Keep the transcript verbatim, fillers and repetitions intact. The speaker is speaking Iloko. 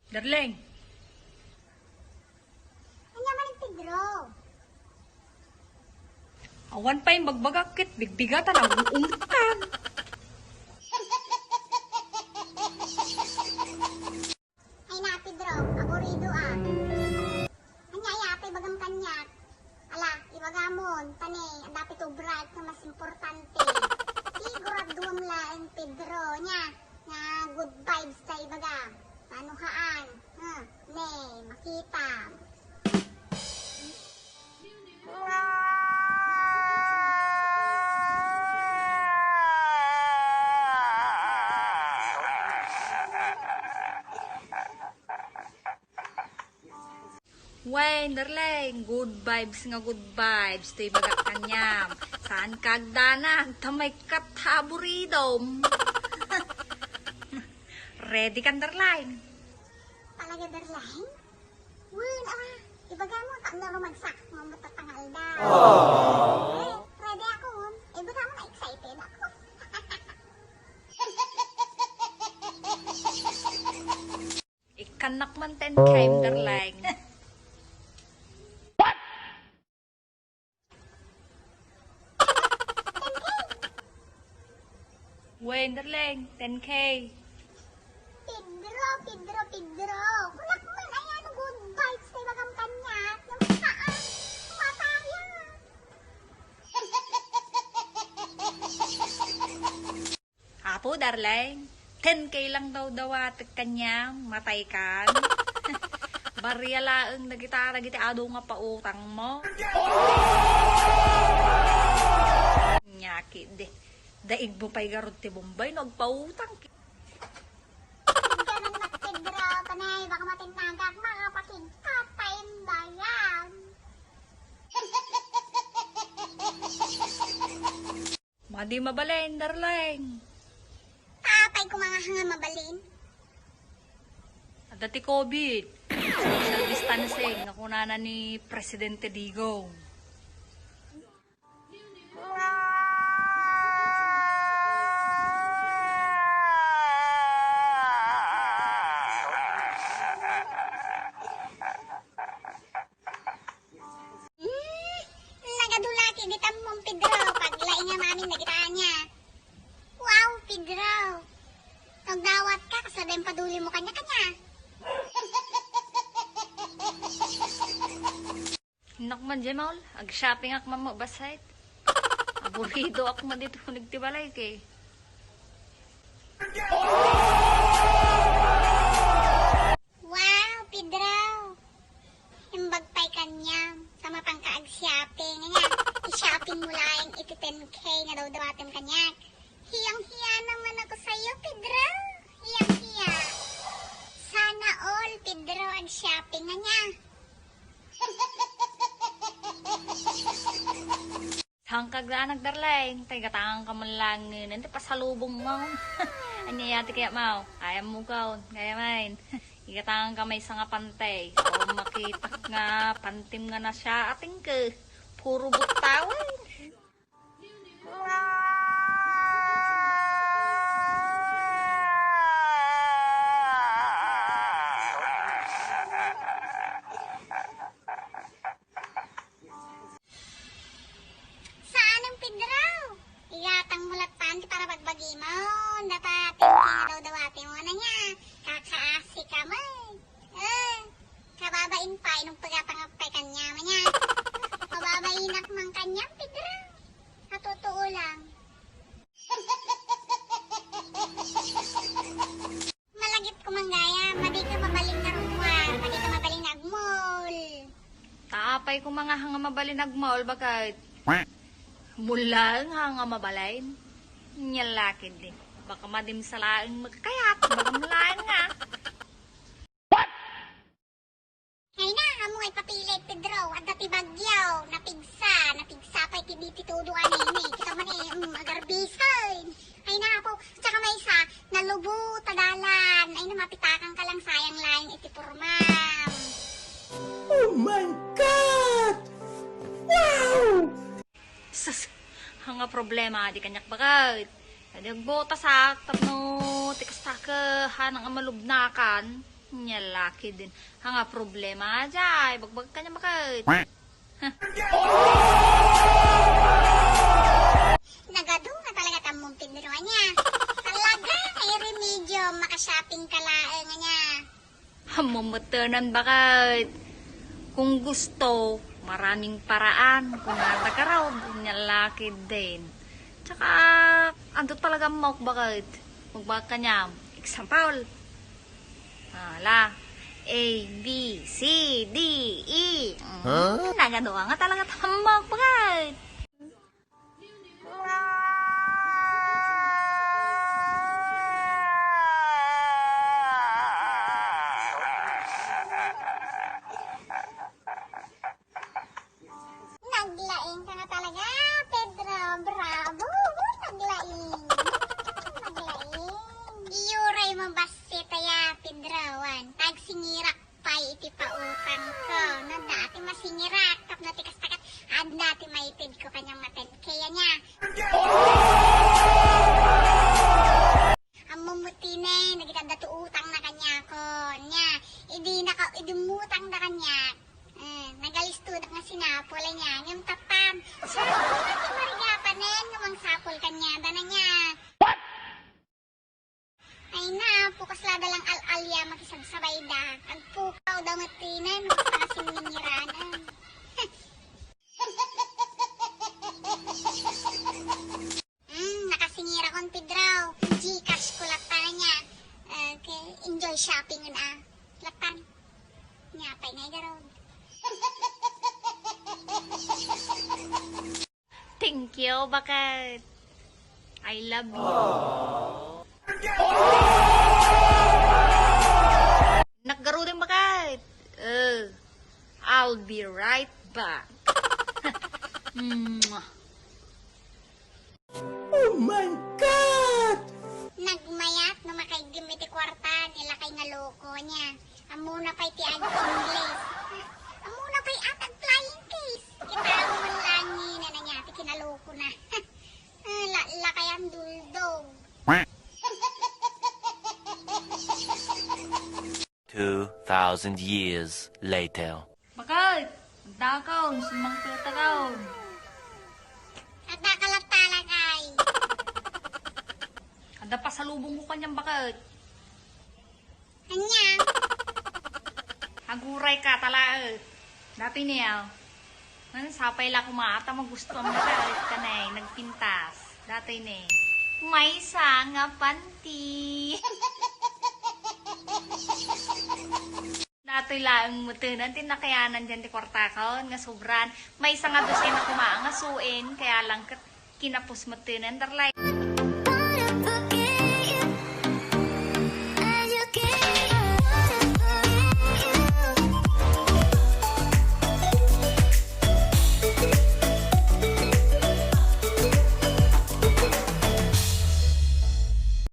Darling. Ania man ni Pedro? Awan pay imbagbaga ket bigbigatan, aguungtan. Ay na, Pedro, aburido, ah. Ania, aya, apay ibagam kaniak? Ala, ibagamon, ta ne, adda pay ti ubraek nga mas importante. Siguraduam laeng, Pedro, ania, nga good vibes ta ibagam. Manuhaan, ha, ne, makitam. Wen, darling, good vibes nga good vibes. Toy ibagak kaniam. Saan ka agdanag? Ta maikkat ta aburidom. Ready kan, darling? Talaga, darling? Wen, ah, ibagam ta no rumagsak, mamatay nga aldaw. Aww. Eh, ready ako, wen. Ibagam na excited ako. Ikkannak man ten K, darling. Wen, darling, ten K. Pedro, Pedro, Pedro. Kunak man, ay, ano, good vibes, kay bagam kanya. Yung saan? Mataya. Apo, darling, ten K lang daw dawatek kaniam, matay kan. Barria laeng dagita, dagiti adu nga pautangmo. Nyaki, de. Daigmo pay garud ti Bombay no agpautang. Ganun na, Pedro, panay, baka matinnagak, makapakigkat, paimbayan. Madi mabalin, darling. Apay ko nga nga mabalin? Adda ti covid. Social distancing, nga kunana ni Presidente Digong. Hmm, nagadulaki di tammom, Pedro, paglaing a mamin dagita ania. Wow, Pedro! Nagdawat ka, kasla dayang paduli mo kanya-kanya. Nak man, Jemol, ag-shopping ak man mo, basay. Aburido ak man dito, nagtibalay kay. Wow, Pedro! Imbag pay kaniam, ta mapanka ag-shopping. Ania, i-shopping mo laeng iti ten K nga dawdawatem kaniak. Hiyang-hiya naman ako sa'yo, Pedro. Hiyang-hiya. Sana all, Pedro, ag-shopping. Ania. Saan ka agdanag, darling? Tay, igatangan ka man laeng ngamin ti pasalubong mo. Ania, aya ti kayat mo? Kayam mo, kaon. Kayam man. Igatangan ka maysa nga pantay. O, makitak nga pantim nga nasya, ating ka. Puro butawan. Saan ang Pedro? Igatang mo latta ti para bagbagimon. Data ten K nga dawdawati mo na niya. Kakaasi ka man. Eh, kababain pa, inong pagatangak pay kanya man niya. Mababainak man kanya, Pedro. Katutuo lang. Malagip ko man gayam, madi ka mabalin nga rummuar, madi ka mabalin nga agmol. Ta apay ko nga nga mabalin agmol, baket? Mulaeng nga mabalin. Nia la ketdi. Baka madim sa laeng magkayat, baka mulaeng nga. Ay na, amo nga ipapilit, Pedro. Adda ti bagyo, napigsa, napigsa pay ti diti todo anay ni. Kita man eh, mm, agarbisan. Ay na, apo, tsaka maysa, nalubo ta dalan. Ay na, mapitakan ka lang, sayang laeng iti pormam. Oh my God! Wow! Sus, nga problema, di kaniak baket. Adi agbotasak, tapno, ti kasta ka, hanang a malubnakan. Nya lakidin. Haan nga problema nga jay. Bagbag kaniam baket. Nagadu nga talaga tammong Pedro ania. Talaga nga iremedyo, maka-shopping ka laeng ania. Ammom metten baket. Kung gusto, maraming paraan. Kung ata ka raw, nya lakidin. Tsaka, adu talaga ammok baket. Bagbag kaniam. Example. Ala, A, B, C, D, E. Mm, Huh? Nagadu nga talaga tammok baket. Naglaing ka nga talaga, Pedro. Bravo! Naglaing. Naglaing. Iyuray mo bassit aya, Pedro. Wan, tagsingirak pay iti pautangko. No, dati masingirak. Tapno ti kasta ket, adda ti maitedko kaniam nga ten K ania. Ammom met ti ne, dagiti adda ti utangna kaniakon. Nia, idi naka-, idi umutangda kaniak, eh, nagalistodak nga sinapul, ania, ngem tattan. Siya, ti marigapanen nga mangsapul kaniada na nia. Ay na, pukas la da lang al-alia makisagsabayda. Agpukaw da met ti ne, no kasta nga sinningiranan. Mm, nakasingirakon, Pedro. Gcash ko latta na nia. Okay, enjoy shopping na. Latta. Nia pay nga igarod. Thank you, baket. I love you. Naggarudeng baket. Uh, I'll be right back. Mwah. Oh my God! Nagmayat no makaiggem iti kuarta, ni lakay nga loko nia. Ammona pay ti ag-English. Ammona pay at ag-flying kiss. Kita mo man lang ni nananya ti kinaloko na. Ah, la-, lakayan duldog. Two thousand years later. Baket, addakon, simmangpetakon. Adda ka latta, lakay. Adda pasalubongko kaniam, baket. Ania? Aguray ka, talaet. Datoy ne, ah. Sapay la koma, ta magustuam nga talaet ka ne, nagpintas. Datoy ne. Maysa nga panti. Datoy laeng metten ti nakayanan diay ti kuartakon nga sobran. Maysa nga dosena koma nga suin, kaya lang ket kinapos metten, darlay.